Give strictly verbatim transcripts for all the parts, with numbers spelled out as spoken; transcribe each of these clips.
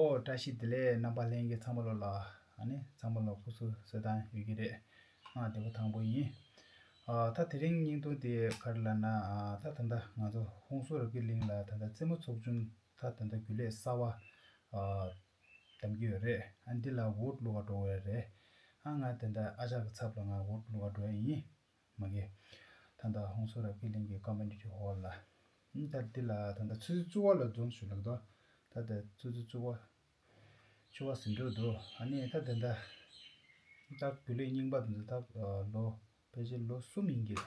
ཨོ། བཀྲ་ཤིས་བདེ་ལེགས། རྣམ་པ་ལྷན་རྒྱས་ཚང་མ་ལོ་ལ། ཨ་ནི་ཚང་མ་ལོ་སྐུ་གཟུགས་གསལ་ཐང་ཡོད་ཀྱི་རེད། ང་བདེ་པོ་ཐང་པོ་ཡིན། ཨ། ད་དེ་རིང་བརྙན་ཐུང་དེ་ག་རེ་ལབ་ན། ཨ། ད་ད་ལྟ་ང་ཚོ་ཧོན་སུར་རབ་རྒྱས་གླིང་ལ་ད་ལྟ་རྩེད་མོ་ཚོགས་ཆུང་ད་ད་ལྟ་རྒྱུན་ལས་གསར་པ། ཨ། གདམ་གྱི་ཡོད་རེད། ཨ། འདི་ལ་ཝོཊ་བླུག་ག་འགྲོ་དགོས་རེད། ཨ། ང་ད་ལྟ་ཨ་ཅག་གི་ཚབ་ལ་ང་ཝོཊ་བླུག་ག་འགྲོ་ཡ་ཡིན། མ་གི། ད་ལྟ་ཧོན་སུར་རབ་རྒྱས་གླིང་གི་ཀོ་མིའུ་ནི་ཊི་ཧོལ་ལ། ཨ། ད་འདི་ལ་ད་ལྟ་ཆུ་ཚོད་བཅུ་པ་ལ་འཛོམས་ཤོག་ལབ་འདུག་ད་ལྟ་ཆུ་ཚོད་བཅུ་པ། བཅུ་པ་ཟིན་འགྲོ་འདུག་ཨ་ནི་ད་ད་ལྟ་ད་རྒྱུན་ལས་རྙིང་པ་དེ་ཚོ་ད་ལོ་ཕལ་ཆེར་ལོ་གསུམ་ཡིན་གྱི།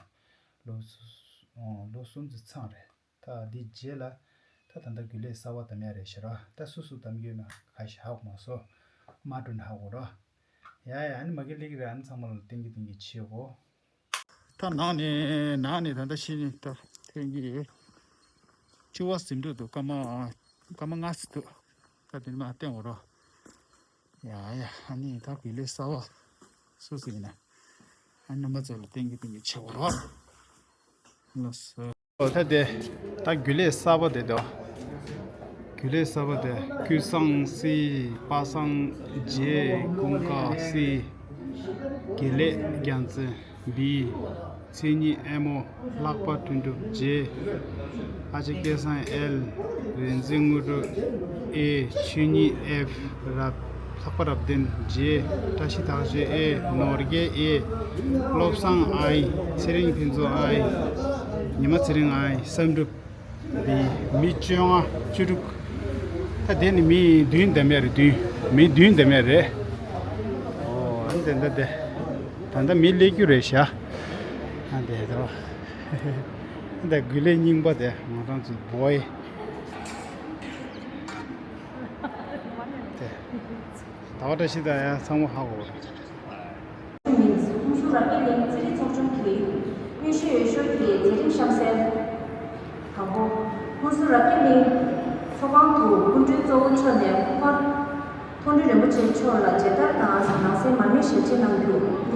ལོ་གསུ- ཨོ། ལོ་གསུམ་ཙམ་ཚང་རེད། ད་འདི་རྗེས་ལ་ད་ད་ལྟ་རྒྱུན་ལས་གསར་པ་གདམ་ཡ་རེད་ཤག་ར། ད་སུ་སུ་གདམ་གྱི་ཡོད་ན་ཁ་ཤས་ཧ་གོ་མ་སོང་། མ་འགྲོ་ན་ཧ་གོ་ར། ཡ་ཡ། ཨ་ནི་མ་གི་ལིག་རེད། ཨ་ནི་ཚང་མ་ལ་ཏིང་གི་ཏིང་གི་བྱེད་གོ། ད་ནང་ནས་ནང་ནས་ད་ལྟ་ཤི་ནས་ད་ཐོན་གྱི་ཡོད། བཅུ་པ་ཟིན་འགྲོ་འདུག་སྐར་མ་སྐར་མ་ལྔ་ཙམ་འདུག་ད་དེ་ནས་མར་བསྟན་འོ་རོགས། ཡ་ཡ། ཨ་ནི་ད་རྒྱུན་ལས་གསར་པ་སུ་ཟིག་ཡིན་ན། ཨ། རྣམ་པ་ཚོ་ལ་ཏིང་གི་ཏིང་གི་བྱེད་འོ་རོགས། ལགས་སོ། ཨོ། ད་དེ་ད་རྒྱུན་ལས་གསར་པ་དེ་དོ། རྒྱུན་ལས་གསར་པ་དེ་ཀུན་བཟང་སི། པ་སངས་རྒྱས། ཀུན་དགའ་སི། དགེ་ལེགས་རྒྱལ་མཚན་བི། མཚན་ཉིད་ཨེ་མོ། ལྷག་པ་དོན་གྲུབ་ཇེ། ཨ་ཅེ་སྐལ་བཟང་ཨེལ། རིག་འཛིན་དངོས་གྲུབ་ཨེ། ཆོས་ཉིད་ཨེཕ། རབ། ལྷག་པ་རབ་བརྟན་ཇེ། བཀྲ་ཤིས་རྟགས་བརྒྱད་ཨེ། ནོར་རྒྱས་ཨེ། བློ་བཟང་ཨའི། ཚེ་རིང་ཕུན་ཚོགས་ཨའི། ཉི་མ་ཚེ་རིང་ཨའི། བསམ་གྲུབ་བི། མི་བཅོ་ལྔ། བཅུ་དྲུག་ད་དེ་ནི་མི་བདུན་གདམ་ཡ་རེད། བདུན། མི་བདུན་གདམ་ཡ་རེད། ཨོ། ཨ་ནི་དེ་འདྲ་དེ། ད་ལྟ་མི་སླེབས་རྒྱུ་རེད་ཤག་ཨ། དེ་དོ། ད་རྒྱུན་ལས་རྙིང་པ་དེ་ང་རང་ཚོའི་བོའི། དེ། ཟླ་བ་བཀྲ་ཤིས་དང་ཡང་ཚང་མ་ཧ་གོ་རེད། ཧུན་སུར་རབ་རྒྱས་གླིང་རྩེད་རིགས་ཚོགས་ཆུང་གི་དངོས་གཞི་འོས་ཤོག་གི་མཛད་རིམ་གཤམ་གསལ། དང་པོ། ཧུན་སུར་རབ་རྒྱས་གླིང་ཚོགས་ཁང་དུ་སྐུ་མགྲོན་གཙོ་བོ་མཆོག་ནས་སྐུ་ངོ་མཐོང་གྲོལ་རིན་པོ་ཆེ་མཆོག་ལ་མཇལ་དར་དང་ནང་གསེས་མར་མེ་ཞལ་འབྱེད་གནང་རྒྱུ། གཉིས་པ།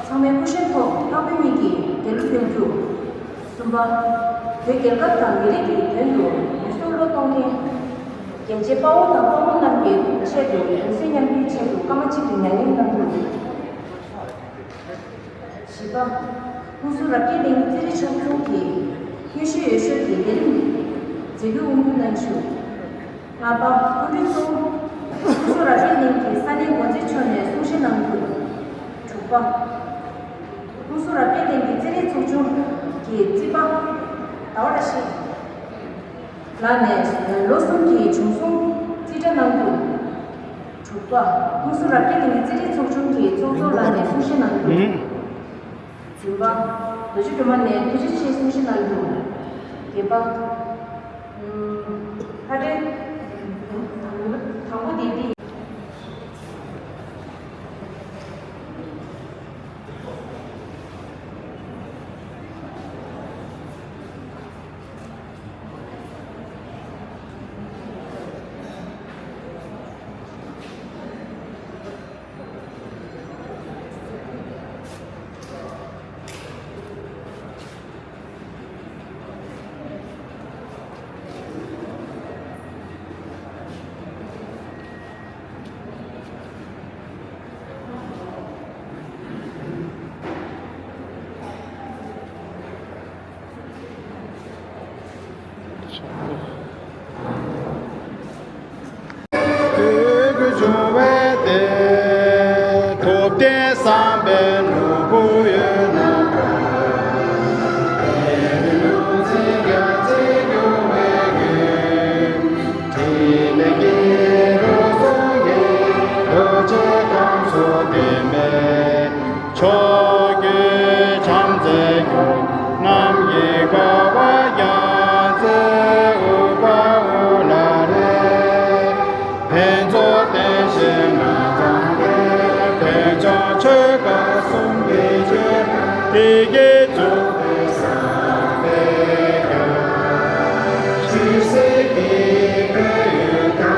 ཚང་མས་སྐུ་བཞེངས་ཐོག་ལྷག་དཔོན་གཉིས་ཀྱིས་རྒྱལ་གླུ་འདོན་རྒྱུ། གསུམ་པ། བོད་རྒྱལ་ཁབ་དང་མི་རིགས་ཀྱི་དོན་དུ་ལུས་སྲོག་བློས་གཏོང་མཁན། རྒྱལ་གཅེས་དཔའ་བོ་དང་དཔའ་མོ་རྣམས་ཀྱི་ཆེད་དུ་འོད་གསལ་མཉམ་འདུས་ཆེད་དུ་སྐར་མ་གཅིག་གི་མྱ་ངན་གནང་རྒྱུ། བཞི་པ། ཧུན་སུར་རབ་རྒྱས་གླིང་རྩེད་རིགས་ཚོགས་ཆུང་གི་དངོས་གཞི་འོས་ཤོག་གི་ལས་རིམ་མཛད་སྒོའི་དབུ་འབྱེད་གནང་ཞུ། ལྔ་པ། སྐུ་མགྲོན་གཙོ་བོ་ཧུན་སུར་རབ་རྒྱས་གླིང་གི་ས་གནས་འགོ་འཛིན་མཆོག་ནས་གསུང་བཤད་གནང་རྒྱུ། དྲུག་པ། ཧུན་སུར་རབ་རྒྱས་གླིང་གི་རྩེད་རིགས་ཚོགས་ཆུང་གི་རྩིས་པ་ཟླ་བ་བཀྲ་ཤིས་ལགས་ནས་ལོ་གསུམ་གྱི་བྱུང་སོང་རྩིས་ཁྲ་གནང་རྒྱུ། དྲུག་པ། ཧུན་སུར་རབ་རྒྱས་གླིང་གི་རྩེད་རིགས་ཚོགས་ཆུང་གི་ཚོགས་གཙོ་ལགས་ནས་གསུང་བཤད་གནང་རྒྱུ། བདུན་པ། རྡོ་རྗེ་སྒྲོལ་མ་ནས་ཐུགས་རྗེ་ཆེ་གསུང་བཤད་གནང་རྒྱུ། བརྒྱད་པ། ཨུམ། ཕ་འདྲེ། དང་པོ་དེ་འདི། དུས་ཀྱི་འབྱུང་བའི་སྟེང་། ཐུབ་བསྟན་བསམ་པའི་ནོར་བུ་ཡོད་ན། ཕྲིན་ལས་ཀྱི་རོ་གསུང་གིས། རྡོ་རྗེ་རྐང་མཚོ་བསྟན་པའི་ཕྱོགས་ཀྱི་བྱམས་བརྩེ་མྱུར། རྣམ་གཡེང་དགའ་བ་རྒྱལ་མཚན་དབུ་འཕང་དབུ་ལ་རེག་ཕུན་ཚོགས་བསྟན་བཞིའི་ངང་དུ་གནས། ཕན་ཕྱོགས་ཆོས་འཁོར་གསུམ་གྱི་རྒྱུད། དེ་སྐད་རྫོགས་པའི་བསམ་པས་སྐྱོང་། ཆོས་སྲིད་ཀྱི་ཕན་ཡོན་དང་།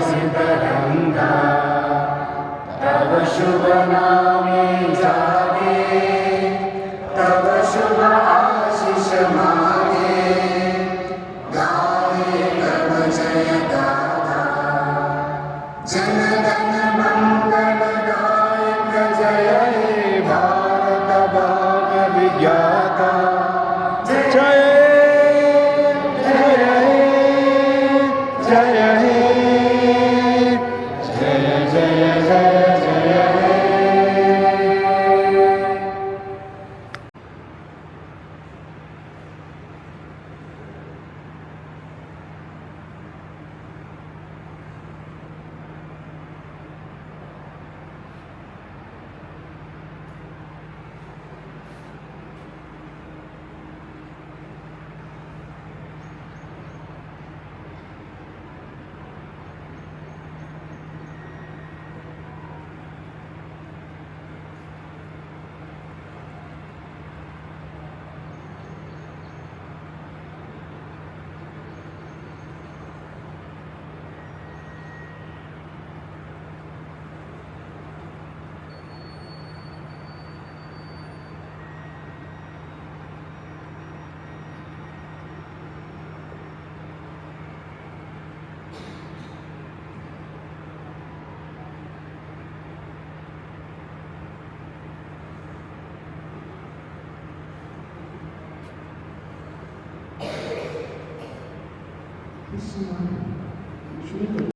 सिद्धरङ्गा तव शुभ नामे जागे तव शुभ आशिष मागे गाए तव जय गाथा जन गण मंगल गायक जय हे भारत भाग्य विज्ञाता जय जय हे जय हे जय जय जय जय हे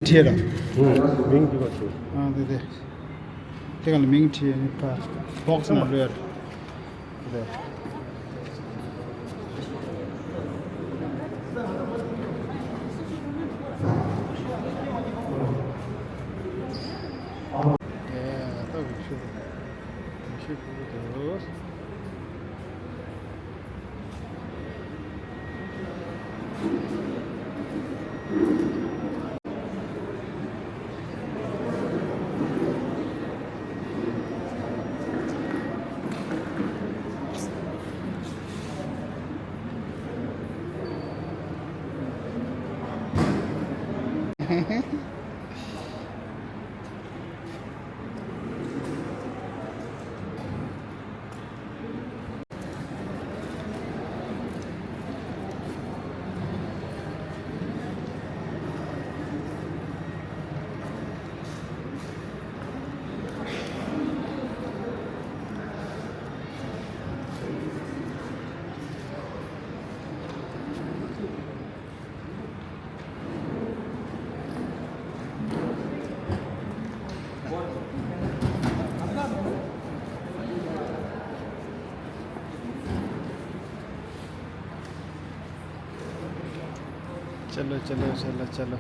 ཁྲིད་ར། མིང་འདི་བ་ཞུ། ཨ་དེ་དེ། དེ་ག་ལ་མིང་ཁྲིད་ནི་ཕ་བོག་སི་ནང་ལོས་ར། དེ་དེ། ཨེ་ད་བི་ཤུ་བི་ཤུ་བུ་དུ། चलो चलो चलो चलो।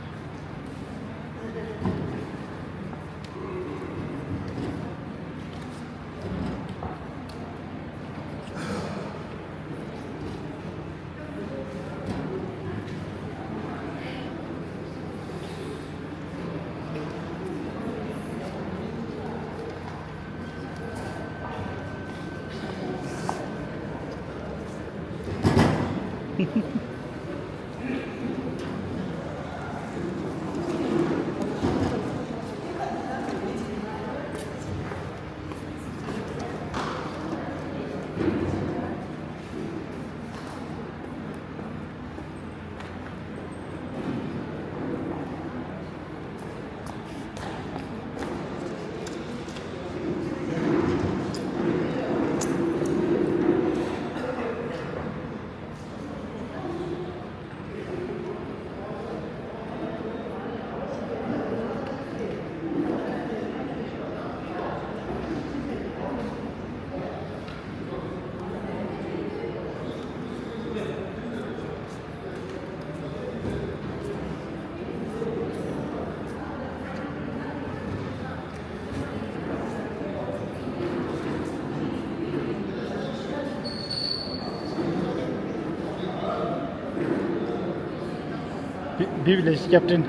Bi- Bibilesh captain.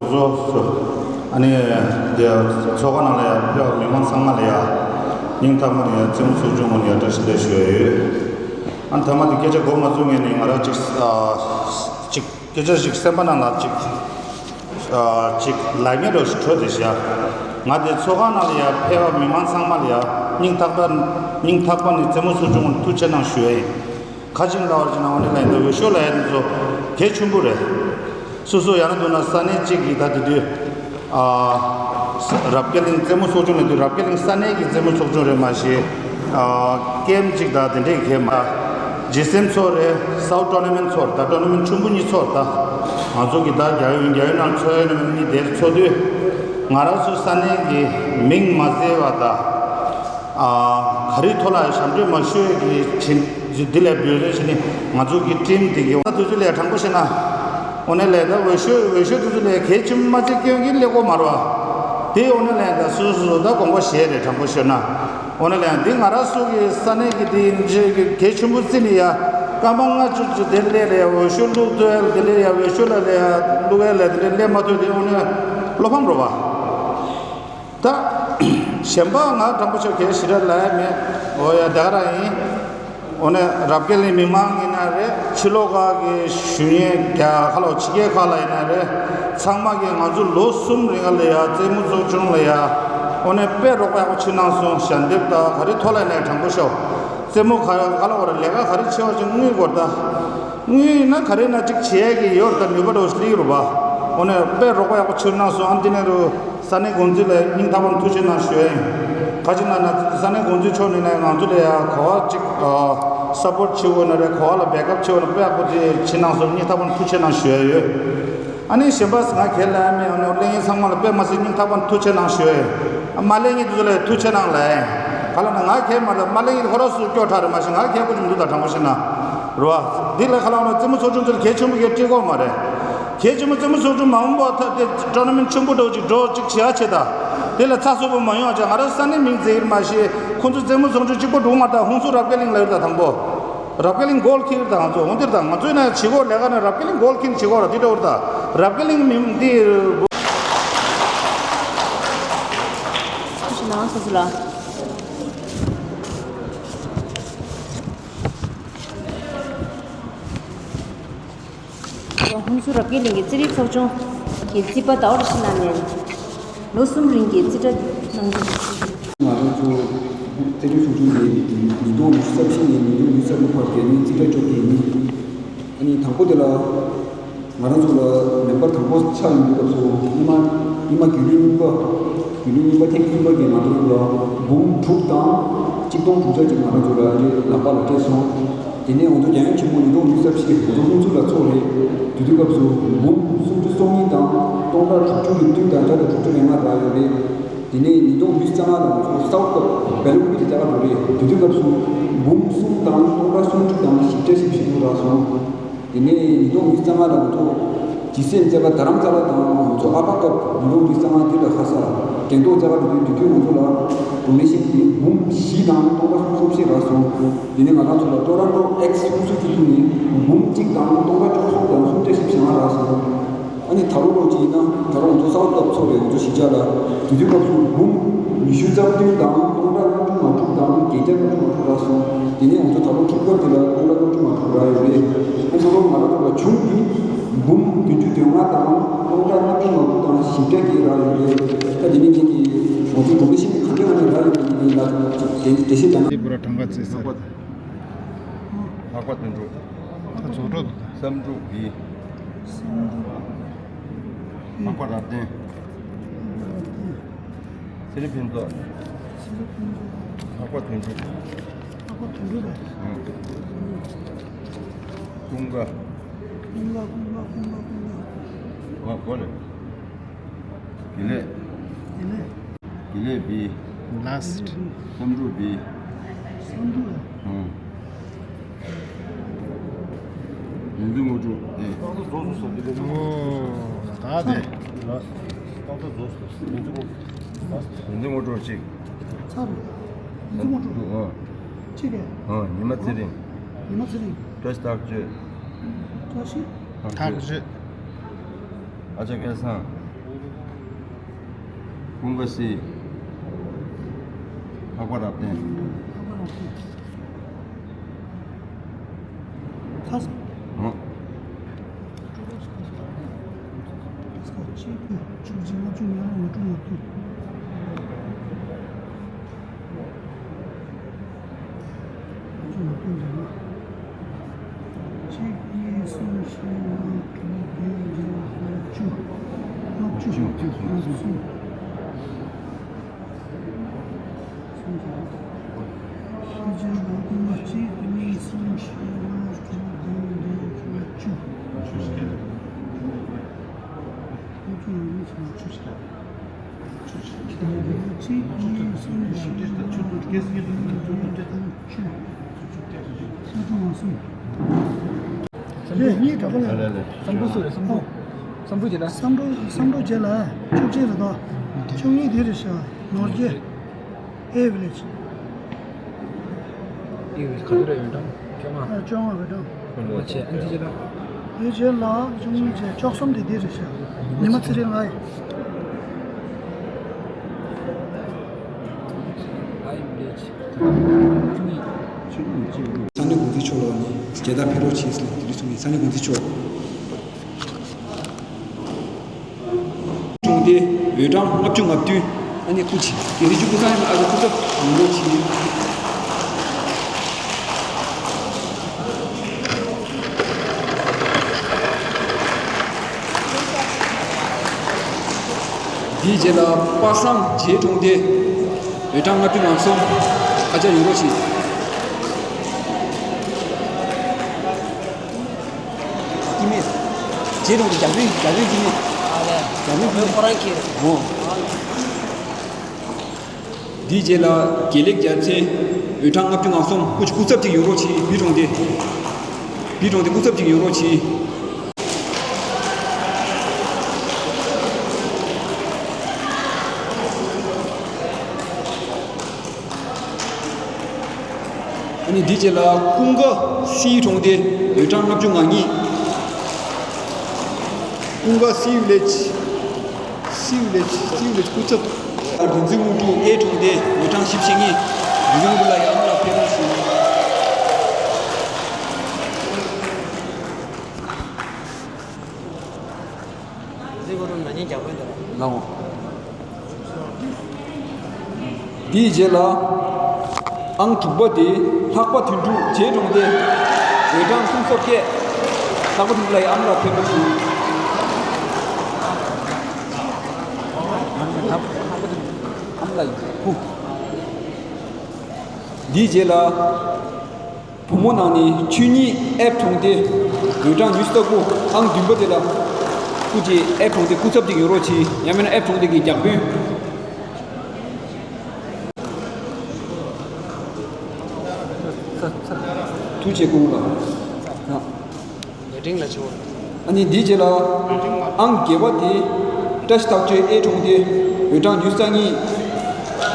བཟོ། ཨ་ནི་དེ་ཚོགས་ཁང་ནང་ལ་ཡ་ཕེབས་པ་མི་མང་ཚང་མ་ལ་ཡ་སྙིང་ཐག་པ་ནས་ཡ་རྩེད་མོ་ཚོགས་ཆུང་ངོས་ནས་ཡ་བཀྲ་ཤིས་བདེ་ལེགས་ཞུ་ཡ་ཡོད། ཨ་ནི་ཐ་མ་དེ་སྐད་ཆ་འགོ་མ་བཙུགས་སྔོན་ནས་ང་རང་ཅིག་ཨ་ཅིག་སྐད་ཆ་ཞིག་སེམས་པ་ནང་ལ་ཅིག་ཨ་ཅིག་ལབ་མཁན་འདྲ་ཞིག་འཕྲོད་དེ་བཞག་ང་དེ་ཚོགས་ཁང་ནང་ལ་ཡ་ཕེབས་པ་མི་མང་ཚང་མ་ལ་ཡ་སྙིང་ཐག་པ་སྙིང་ཐག་པ་ནས་རྩེད་མོ་ཚོགས་ཆུང་ངོས་ནས་ཐུགས་རྗེ་གནང་ཞུ་ཡ་ཡིན། ག་ཅིག་ལབ་པ་ཅིག་ན་འོ་ནི་ལ་ཡིན་ད་འོས་ཤོག་ལབ་ཡ་དེ་ཚོ་གལ་ཆེན་པོ་རེད། སོ་སོ་ཡང་ན་འདུག་ན་ས་གནས་གཅིག་གི་ད་དེ་དུས་ཨ་རབ་རྒྱས་གླིང་རྩེད་མོ་ཚོགས་ཆུང་ལབ་དུས་རབ་རྒྱས་གླིང་ས་གནས་ཀྱི་རྩེད་མོ་ཚོགས་ཆུང་རེད་མ་གཞི་ཨ་ཀེམ་གཅིག་ད་དེ་འདྲས་གལ་མ། ཇི་སེམ་ཚོགས་རེད། སའུ་ཊོར་ན་མེན་ཊི་ཚོགས་རེད། ད་ཊོར་ན་མེན་ཊི་ཆུང་པོ་གཉིས་ཚོགས་རེད། ད་ང་ཚོ་གི་ད་རྒྱ་ཡོད་རྒྱ་ཡོད་ནང་ཚོགས་ཡོད་ན་མེད་ན་གཉིས་དེར་ཚོགས་དུས་ང་རང་ཚོ་ས་གནས་ཀྱི་མིང་མ་བརྩི་བ་ད། ཨ་ག་རེ་ཐོག་ལ་ཞབས་འདྲེན་མ་ཞུ་ཡས་ཀྱི་བྱིན་འདི་ལས་འབུལ་རེ་བྱས་ནས་ང་ཚོ་གི་ཊིམ་འདི་གི་ད་དུས་ཚོད་ལས་དྲང་པོ་བཤད་ན། འོ་ན་ལས་ད་འོས་ཤོག་འོས་ཤོག་དུས་ཚོད་ལས་གལ་ཆེན་མ་ཚད་སྐྱོན་གྱི་ལས་གོ་མ་རོ། དེ་འོ་ན་ལས་ད་སོ་སོ་སོ་ད་དགོངས་པ་བཞེས་རེ་དྲང་པོ་ཤོད་ན། འོ་ན་ལས་འདི་ང་རང་ཚོ་གི་ས་གནས་ཀྱི་དེ་འདྲའི་གལ་ཆེན་པོ་བརྩིས་ནས་ཡ་སྐར་མ་ལྔ་བཅུ་བཅུ་དེ་ལས་ལས་འོས་ཤོག་བླུག་ཐུབ་ཡ་དེ་ལས་ཡ་འོས་ཤོག་ལ་ལས་ཡ་བླུག་ཡ་ལས་དེ་འདྲའི་ལས་མ་ཐུབ་དེ་འོ་ན་བློ་ཕམ་རོ་བ། ད་གཞན་པ་ང་དྲང་པོ་ཆོག་གལ་ཞེ་དྲག་ལབ་ཡ་མེད། འོ་ཡ་དེ་ག་རང་ཡིན། འོ་ནས་རབ་རྒྱས་གླིང་མི་མང་ཡིན་ན་རེད། ཕྱི་ལོགས་ཁག་གི་ཞུ་ཡིན་རྒྱ་ཁ་ལོ་ཕྱི་རྒྱལ་ཁག་ལ་ཡིན་ན་རེད། ཚང་མ་གིས་ང་ཚོ་ལོ་གསུམ་རིང་ལ་ཡ་རྩེད་མོ་ཚོགས་ཆུང་ལ་ཡ་འོ་ནས་དཔེ་རོགས་པ་ཡག་པོ་བྱེད་གནང་སོང་། ཞལ་འདེབས་དང་ག་རེ་ཐོག་ལ་ཡིན་ན་དྲང་པོ་ཤོག་རྩེད་མོ་ག་ག་ལ་འོ་ར་ལས་ཀ་ག་རེ་བྱེད་པ་ཅིག་དངུལ་དགོས་རེད་ད། དངུལ་ཡིན་ན་ག་རེ་ན་ཅིག་བྱེད་ཡ་གི་ཡོད་རེད་ད། ནུས་པ་འགྲོ་སླེབས་རེད་པ། འོ་ནས་དཔེ་རོགས་པ་ཡག་པོ་བྱེད་གནང་སོང་། ཨ་འདི་ནས་རུ། ས་གནས་འགོ་འཛིན་ལ་སྙིང་ཐག་པ་ནས་ཐུགས་རྗེ་གནང་ཞུ་ཡ་ཡིན། ག་ཅི་ན་ན་ས་གནས་འགོ་འཛིན་མཆོག་ནས་ནས་ང་ཚོ་ལ་ཡ་ག་བ་ཅིག་ཨ་སཔོར་ཊི་བྱེད་འོས་ན་རེད། ག་བ་ལ་བེག་ཨབ་བྱེད་འོས་ན་དཔེ་ཡག་པོ་དེ་བྱེད་གནང་སོང་། སྙིང་ཐག་པ་ནས་ཐུགས་རྗེ་གནང་ཞུ་ཡ་ཡོད། ཨ་ནི་གཞན་པ་ང་གལ་ལ་ཡ་མེད། ཨ་ནི་གླེང་མཁན་ཚང་མ་ལ་དཔེ་མ་སྲིད་སྙིང་ཐག་པ་ནས་ཐུགས་རྗེ་གནང་ཞུ་ཡ་ཡོད། ཨ་མ་གླེང་མཁན་དེ་ཚོ་ལ་ཡ་ཐུགས་རྗེ་གནང་ལ་ཡ། ག་ལ་ན་ང་གལ་མ་རེད། མ་གླེང་མཁན་ཁོ་རང་ཚོ་སྐྱོ་དྲགས་རེད་མ་གཞི་ང་གལ་གོ་ཅིག་མི་འདུག་ད་དྲང་པོ་བཤད་ན། རེད་བ། འདི་ལ་ཁ་ལག་ན་རྩེད་མོ་ཚོགས་ཆུང་དེ་ལ་གལ་ཆེན་པོ་གལ་སྤྲད་ཀྱི་ཡོད་མ་རེད། གལ་ཆེན་པོ་རྩེད་མོ་ཚོགས་ཆུང་མ་འོངས་པ་ཐ་དེ་ཊོར་ན་མེན་ཊི་ཆེན་པོ་འདྲ་བོ་ཅིག་འགྲོ་ཅིག་བྱེད་ཡ་ཆེད་ད། དེ་ལ་ཚགས་ཚུད་པོ་མ་ཡོང་བ་བྱས། ང་རང་ས་གནས་མིང་བརྗེ་ཡིན་མ་གཞི་ཁོང་ཚོ་རྩེད་མོ་ཚོགས་ཆུང་གཅིག་པོ་འགྲོ་མ་ཐག་ཧུན་སུར་རབ་རྒྱས་གླིང་ལ་ཡོད་ད་དང་པོ། རབ་རྒྱས་གླིང་གོལ་ཁྱེར་ད་ང་ཚོ་འོང་དེར་ད་ང་ཚོའི་ནང་བྱེད་སྒོ་ལས་ཀ་ནས་རབ་རྒྱས་གླིང་གོལ་ཁྱེར་བྱེད་སྒོ་ར་དེ་འདྲ་བོ་ད་རབ་རྒྱས་གླིང་མིང་འདི། ཁུ་ཤི་ནང་སོ་སོ་ལ། ཧུན་སུར་རབ་རྒྱས་གླིང་གི་རྩེད་རིགས་ཚོགས་ཆུང་གི་རྩིས་པ་ཟླ་བ་རིན་ཆེན་ལགས་ནས་ལོ་གསུམ་རིང་གི་རྩིས་ཁྲ་གནང་རྒྱུ། ང་རང་ཚོ་རྩེད་རིགས་ཚོགས་ཆུང་གིས་ཉིས་སྟོང་ཉི་ཤུ་རྩ་བཞི་ནས་ཉིས་སྟོང་ཉི་ཤུ་རྩ་དགུ་བར་རྒྱལ་ནས་རྩིས་ཁྲ་བཅོ་བརྒྱད་ཡིན། ཨ་ནི་དང་པོ་དེ་ལ་ང་རང་ཚོ་ལ་མེམ་བར་དང་པོ་ཆགས་ཡོང་དུས་སྐབས་སུ་སྔོན་མ་སྔོན་མ་དགེ་འདུན་རྙིང་པ་དགེ་འདུན་རྙིང་པ་ཐེངས་གསུམ་པ་གིས་ང་ཚོ་ལ་འབུམ་དྲུག་དང་གཅིག་སྟོང་དྲུག་བརྒྱ་ཅིག་ང་རང་ཚོ་ལ་ལག་པ་ལ་སྤྲད་སོང་། དེ་ནས་ང་ཚོ་རྒྱལ་ཡོངས་ཆེན་མོ་ཉིས་སྟོང་ཉི་ཤུ་རྩ་བཞི་ང་ཚོ་ཧུན་སུར་ལ་ཚོགས་རེད། དེ་དུས་སྐབས་སུ་འབུམ་སུམ་ཅུ་སོ་གཉིས་དང་སྟོང་ཕྲག་དྲུག་ཅུ་རེ་བདུན་དང་བརྒྱ་དང་དྲུག་ཅུ་རེ་ལྔ་རག་ཡོད་རེད། དེ་ནས་ཉིས་སྟོང་ཉི་ཤུ་རྩ་ལྔ་ལ་ང་ཚོ་སའུ་ཐི་ཀབ་སྦེལ་ཀོབ་ཀྱི་རྒྱལ་ཁབ་རེད། དེ་དུས་སྐབས་སུ་འབུམ་གསུམ་དང་སྟོང་ཕྲག་སུམ་ཅུ་དང་བཞི་བརྒྱ་བཞི་བཅུ་རག་སོང་། དེ་ནས་ཉིས་སྟོང་ཉི་ཤུ་རྩ་ལྔ་ལ་ང་ཚོ་ཇི་སི་ཨེམ་རྩེ་ཁག་རྡ་རམ་ས་ལ་དང་ང་ཚོ་ཨ་ཕ་ཀབ་ཉིས་སྟོང་ཉི་ཤུ་རྩ་ལྔ་འདི་ལ་ཁ་ས་གདན་ཐོག་རྩེ་ཁག་འདི་དུས་དེ་དུས་ང་ཚོ་ལ་ཌོ་ནེ་ཤན་འདི་འབུམ་བཞི་དང་སྟོང་ཕྲག་སུམ་ཅུ་སོ་བཞི་རག་སོང་། དེ་ནས་ང་རང་ཚོ་ལ་ཊོ་རོན་ཊོ་ཨེག་སི་ཧུན་སུར་གྱི་ཐོག་ནས་འབུམ་གཅིག་དང་སྟོང་ཕྲག་བཅུ་གསུམ་དང་སུམ་བརྒྱ་བཞི་བཅུ་ཞེ་ལྔ་རག་སོང་། ཨ་ནི་ད་རུང་ལོ་གཅིག་ཡིན་ན་ད་རུང་ང་ཚོ་སའུ་ཐི་ཀབ་ཚོགས་རེད། ང་ཚོ་གཞིས་ཆགས་ལ་དེ་དུས་སྐབས་སུ་འབུམ་ཉི་ཤུ་རྩ་བདུན་དང་སྟོང་ཕྲག་ལྔ་བཅུ་ང་དྲུག་དང་བརྒྱད་བརྒྱ་ལྔ་བཅུ་ང་དྲུག་རག་སོང་། དེ་ནས་ང་ཚོ་ད་ལོ་དྲུག་པ་དེ་ལ་སྟོང་ཕྲག་ལྔ་བཅུ་ང་དྲུག་རག་ཡོད་རེད། ཨ་ནི་ད་ལོ་ང་རང་ཚོ་ལ་ དེ་འདི་དེ་སྲིད་དང་། ཏི་པུ་ར་གྲངས་ཀ་བརྩི་ས། ལྷག་པ། ལྷག་པ་དོན་གྲུབ། ད་རྫོགས་གྲབས། བསམ་གྲུབ་བི། ལྷག་པ་རབ་བརྟན། ཚེ་རིང་ཕུན་ཚོགས། ལྷག་པ་དོན་གྲུབ། ལྷག་པ་དོན་གྲུབ་རེད། ཨང་། ཀུན་དགའ། ཀུན་དགའ། ཀུན་དགའ། ཀུན་དགའ། ཀུན་དགའ། ཨ་གོ་ལེ། དགེ་ལེགས། དགེ་ལེགས། དགེ་ལེགས་བི། ལཱསྚ། བསམ་གྲུབ་བི། བསམ་གྲུབ་ལ། ཨང་། རིག་འཛིན་དངོས་གྲུབ་ཨེ། ཨོ། ད་དེ། རིག་འཛིན་དངོས་གྲུབ་གཅིག་ཚར་རེད། རིག་འཛིན་དངོས་གྲུབ་ཨ། གཅིག་རེད། ཨ། ཉི་མ་ཚེ་རིང་། ཉི་མ་ཚེ་རིང་། བཀྲ་ཤིས་ཐག་ཆོད། བཀྲ་ཤིས་ཐག་ཆོད། ཨ་ཅག་སྐལ་བཟང་། ཀུན་དགའ་སི། ལྷག་པ་རབ་བརྟན། ལྷག་པ་རབ་བརྟན། ཁ་ས། ཨ། གཅིག་གཉིས་གསུམ་བཞི་ལྔ་དྲུག་བདུན་བརྒྱད་དགུ་བཅུ། ལྔ་བཅུ། ལྔ་བཅུ། ལྔ་བཅུ། ཤེས་བྱ་ལ་ཀུན་ལ་གཅིག་གཉིས་གསུམ་བཞི་ལྔ་དྲུག་བདུན་བརྒྱད་དགུ་བཅུ། ལྔ་བཅུ་ང་གཉིས་སུ་ལྔ་བཅུ་ཞིག་ལ། གཅིག་གཉིས་གསུམ་བཞི་ལྔ་དྲུག་བདུན་བརྒྱད་དགུ་བཅུ། ལྔ་བཅུ་ང་གསུམ། བསམ་གྲུབ་གཉིས་འདྲ་པོ་ལ། བསམ་གྲུབ་སུ་རེད། བསམ་གྲུབ། བསམ་གྲུབ་རྗེ་ལ། བསམ་གྲུབ། བསམ་གྲུབ་རྗེ་ལ་བཅུ་གཅིག་རེད་དོ། བཅུ་གཉིས་དེ་རེད་ཤག་ནོར་རྗེ། ཨེ་ཝི་ལེ་ཇི། ཨེ་ཝི་ལེ་ཇི་ག་ཚོད་རེད། ཡོན་ཀྲང་བཅོ་ལྔ། ཨ། བཅོ་ལྔ་རེད་དོ། ཨ་ཆེ། ཨ་འདི་རྗེ་ལ། དེ་རྗེ་ལ་བཅུ་གཉིས་བཅས་བཅུ་གསུམ་དེ་དེ་རེད་ཤག་ཉི་མ་ཚེ་རིང་ལ། ཨེ་ཝི་ལེ་ཇི། ས་གནས་འགོ་འཛིན་མཆོག་ལ་ནི་རྒྱལ་དར་ཕེབས་རོགས་གྱིས་ཟེར་ནས་དེ་འདྲ་གསུངས་ཡིན། ས་གནས་འགོ་འཛིན་མཆོག་གྲོང་སྡེ་འོས་གྲངས་ལྔ་བཅུ་ང་བདུན། ཨ་ནི་སྐུ་མཁྱེན་དགེ་འདུན་ཆོས་སྐུ་ཚང་ཡང་ཨ་ནི་སྐུ་ཚབ་ཡོང་རོགས་གྱིས། དེའི་རྗེས་ལ་པ་སངས་རྗེ་གྲོང་སྡེ་འོས་གྲངས་ལྔ་བཅུ་ང་གསུམ། ཨ་ཅག་ཡོང་རོགས་གྱིས། སྐྱེ་དམན། རྗེ་གྲོང་སྡེ་རྒྱ་དཔོན། རྒྱ་དཔོན་སྐྱེ་དམན། ཨ་ལས། རྒྱ་དཔོན་སྐྱེ་དམན། ཁོ་རང་གི། འོ། དེའི་རྗེས་ལ་དགེ་ལེགས་རྒྱལ་མཚན་འོས་གྲངས་ལྔ་བཅུ་ང་གསུམ། སྐུ་སྐུ་ཚབ་ཅིག་ཡོང་རོགས་གྱིས། བི་གྲོང་སྡེ། བི་གྲོང་སྡེ་སྐུ་ཚབ་ཅིག་ཡོང་རོགས་གྱིས། ཨ་ནི་འདི་རྗེས་ལ་ཀུན་དགའ་སི་གྲོང་སྡེ་འོས་གྲངས་ལྔ་བཅུ་ང་གཉིས། ཀུན་དགའ་སི་ཝི་ལེ་ཇི། སི་ཝི་ལེ་ཇི། སི་ཝི་ལེ་ཇི་སྐུ་ཚབ། རིག་འཛིན་དངོས་གྲུབ་ཨེ་གྲོང་སྡེ་འོས་གྲངས་བཞི་བཅུ་ཞེ་གཉིས། རིག་འཛིན་དངོས་གྲུབ་ལ་ཡང་ལ་ཕེབས་རོགས་ཞུ། ལའོ། དེའི་རྗེས་ལ་ཨང་དྲུག་པ་དེ་ལྷག་པ་དོན་གྲུབ་རྗེ་གྲོང་སྡེ་འོས་གྲངས་སུམ་ཅུ་སོ་བརྒྱད། ལྷག་པ་དོན་གྲུབ་ལ་ཡང་ཨ་མ་ལགས་ཕེབས་རོགས་ཞུ། ཨ་མ་ལགས་ཕུ། དེའི་རྗེས་ལ། བུ་མོ་ནང་ནས་ཆོས་ཉིད་ཨེཕ་གྲོང་སྡེ་འོས་གྲངས་ཉི་ཤུ་རྩ་དགུ། ཨང་བདུན་པ་དེ་ལ་སྐུ་མཁྱེན་ཨེཕ་གྲོང་སྡེ་སྐུ་ཚབ་ཅིག་ཡོང་རོགས་གྱིས། ཡང་མིན་ན་ཨེཕ་གྲོང་སྡེ་གི་རྒྱ་དཔོན། ཐུགས་རྗེ་ཆེ་སྐུ་ངོ་ལགས། ལས་འབྲིང་ལ་ཆེ་བོ། ཨ་ནི་འདིའི་རྗེས་ལ་ཨང་བརྒྱད་པ་དེ་བཀྲ་ཤིས་རྟགས་བཅུ་ཨེ་གྲོང་སྡེ་འོས་གྲངས་ཉི་ཤུ་རྩ་གཉིས།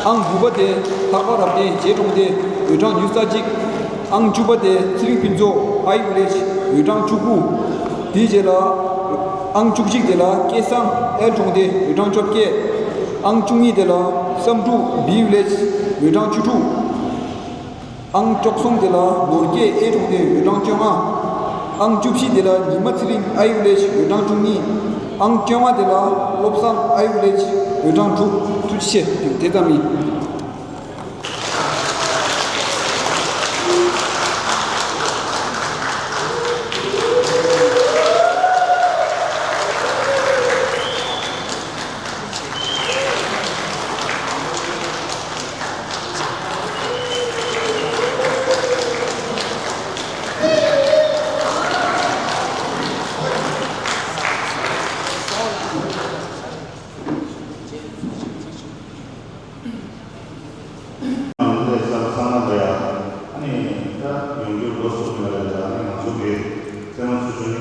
ཨང་དགུ་པ་དེ་ལྷག་པ་རབ་བརྟན་རྗེ་གྲོང་སྡེ་འོས་གྲངས་ཉི་ཤུ་རྩ་གཅིག། ཨང་བཅུ་པ་དེ་ཚེ་རིང་ཕུན་ཚོགས་ཨའི་ཝི་ལེ་ཇི་འོས་གྲངས་བཅུ་དགུ། དེའི་རྗེས་ལ་ཨང་བཅུ་གཅིག་དེ་ལ་སྐལ་བཟང་ཨེལ་གྲོང་སྡེ་འོས་གྲངས་བཅོ་བརྒྱད། ཨང་བཅུ་གཉིས་དེ་ལ་བསམ་འགྲུབ་བི་ཝི་ལེ་ཇི་འོས་གྲངས་བཅུ་དྲུག། ཨང་བཅུ་གསུམ་དེ་ལ་ནོར་རྒྱས་ཨེ་གྲོང་སྡེ་འོས་གྲངས་བཅོ་ལྔ། ཨང་བཅུ་བཞི་དེ་ལ་ཉི་མ་ཚེ་རིང་ཨའི་ཝི་ལེ་ཇི་འོས་གྲངས་བཅུ་གཉིས། ཨང་བཅོ་ལྔ་དེ་ལ་བློ་བཟང་ཨའི་ཝི་ལེ་ཇི་འོས་གྲངས་དྲུག། ཐུགས་རྗེ་ཆེ། དེ་ཙམ་ཡིན།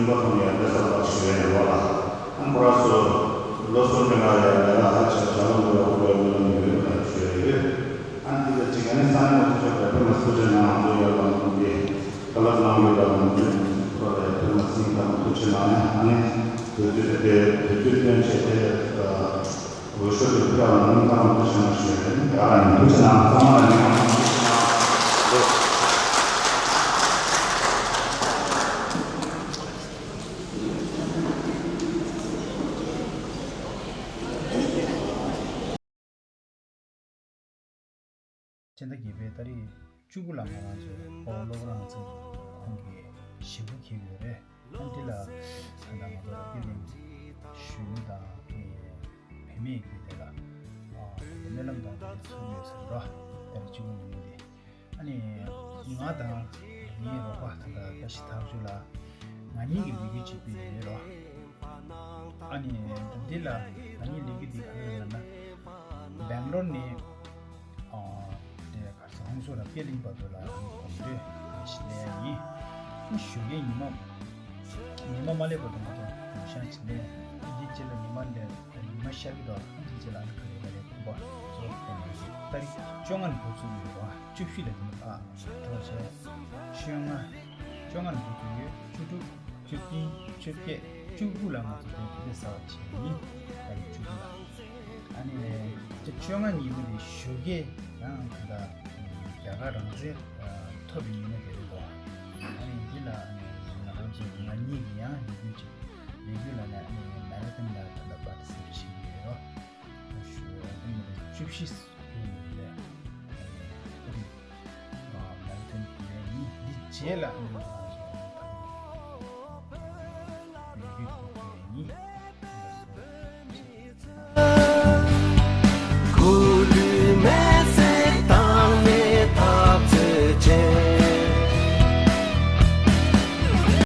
ཡིན་པ་དང་ཡང་འདྲ་ས་ལ་ཞུ་ཡ་ཡོད་པ་ལ། ཨ་ཁོ་རང་ཚོ་ལོ་གསུམ་རིང་ལ་ཡང་ལས་ཀ་ཧ་ཅང་བྱ་ལོང་དུ་ཡོད་པའི་སྨོན་ལམ་ཡོད་པ་ཞུ་ཡ་ཡོད། ཨ་འདི་ལ་གཅིག་ཨ་ནི་ས་གནས་འགོ་ཁྲིད་ཚོ་ལ་དཔེ་མ་སུ་ཅན་ནང་ང་ཚོ་ཡར་ལངས་ཐུབ་ཀྱི་ཁ་ལག་གནང་ཡོད་པ་ལ་ང་ཚོས་ཁོ་ལ་ཡང་དཔེ་མ་སིང་ཐག་ཐུགས་ཆེ་གནང་ཡ། ཨ་ནི་དུས་ཚོད་དེ་དུས་ཚོད་བཏོན་བྱས་ཏེ། འོས་ཤོག་དེ་ཕུལ་བ་ལ་སྙིང་ཐག་པ་ནས་ཐུགས་རྗེ་གནང་ཞུ་ཡ་ཡིན། ཡ་ལ་ཡིན། ཐུགས་རྗེ་གནང་། ཚང་མ་ལ་སྙིང་ཐག་པ་ནས་ཐུགས་རྗེ་གནང་། སྤྱི་ཟླ་བརྒྱད་པའི་ཏ་རིག་བཅུ་དགུ་ལ་ང་རང་ཚོའི་སྤོ་བོ་བློ་བཟང་ཚེ་རིང་ཁོང་གི་ཞེ་པོ་འཁྱེར་ཡོད་རེད། ཨ་འདི་ལ་ད་ལྟ་ང་ཚོ་ལ་དཔེ་ལེན་ཞུས་ནི་དང་བུད་མེད་ཀྱི་དེ་ལ་སྨོན་ལམ་དང་དེ་ཚུགས་ཡོད་ཟེར་རོ། ཏ་རིག་བཅུ་དགུ་ཉིན་མོ་དེ། ཨ་ནི་ང་དང་ངའི་རོགས་པ་ད་ལྟ་བཀྲ་ཤིས་ཐག་ཆོད་ལགས། ང་གཉིས་ཀྱི་ལས་འགུལ་གཅིག་སྤེལ་ཡོད་རོ། ཨ་ནི་འདི་ལ་ང་གཉིས་ལས་འགུལ་འདི་ག་རེ་ལབ་ན། སྦེང་ལོར་ནས་ཨ་དེ་ག་རེ་ཟེར། ཧོང་སུ་ར་པེ་ལིང་བར་དུ་ལ་ཨ་ནི་གོམ་བགྲོད་ཞིག་སླེབས་ཡ་ཡིན། ཨ་ཞོགས་ཀའི་ཉི་མ་ཉི་མ་མ་སླེབས་བར་དུ་ང་ཚོ་ཞག་གཅིག་ལས། འདི་རྗེས་ལ་ཉི་མ་ལས་ཉི་མ་ཤར་གྱི་འདུག་འདི་རྗེས་ལ་ཨ་ནི་ག་རེ་ག་རེ་ཁོམ་པ་ཚོ་སྤེལ་ཡ་ཡིན། ཏ་རིག་བཅོ་ལྔ་ནས་འགོ་བཙུགས་ཡོད་རོ། བཅུ་བཞི་ལ་དེ་ནས་ཕར་འགྲོ་བྱས། བཅོ་ལྔ། བཅོ་ལྔ་ནས་འགོ་བཙུགས་ཡོད། བཅུ་དྲུག་བཅུ་བདུན། བཅོ་བརྒྱད། བཅུ་དགུ་ལ་ང་ཚོ་དེ་དེ་གསར་བ་བྱས་ཡིན། ཏ་རིག་བཅུ་དགུ་ལ། ཨ་ནི་བཅོ་ལྔ་ཉིན་མོ་དེ་ཞོགས་ཀས་ཡང་ད་ལྟ་རྒྱ་གར་རང་བཙན་ཐོབ་པའི་ཉིན་མོ་དེ་རེད་དོ། ཨ་ནི་འདི་ལ་ཨ་ནི་ང་རང་ཚོ་ང་གཉིས་ཀྱིས་ཡང་ལས་འགུལ་ཅིག་ལས་འགུལ་ལ་ནས་ཨ་ནི་མེ་ར་ཐོན་ལ་ད་ལྟ་པར་ཊི་སི་པེཊ་བྱེད་ཀྱི་ཡོད་རོ། ཞུ་ཨ་ནི་བཅུ་བཞི་ཡིན་ལས། ཨ་ནི་ཨ་ནི་མེ་ར་ཐོན་ལས་ཡིན། འདི་རྗེས་ལ་ཨ་ནི་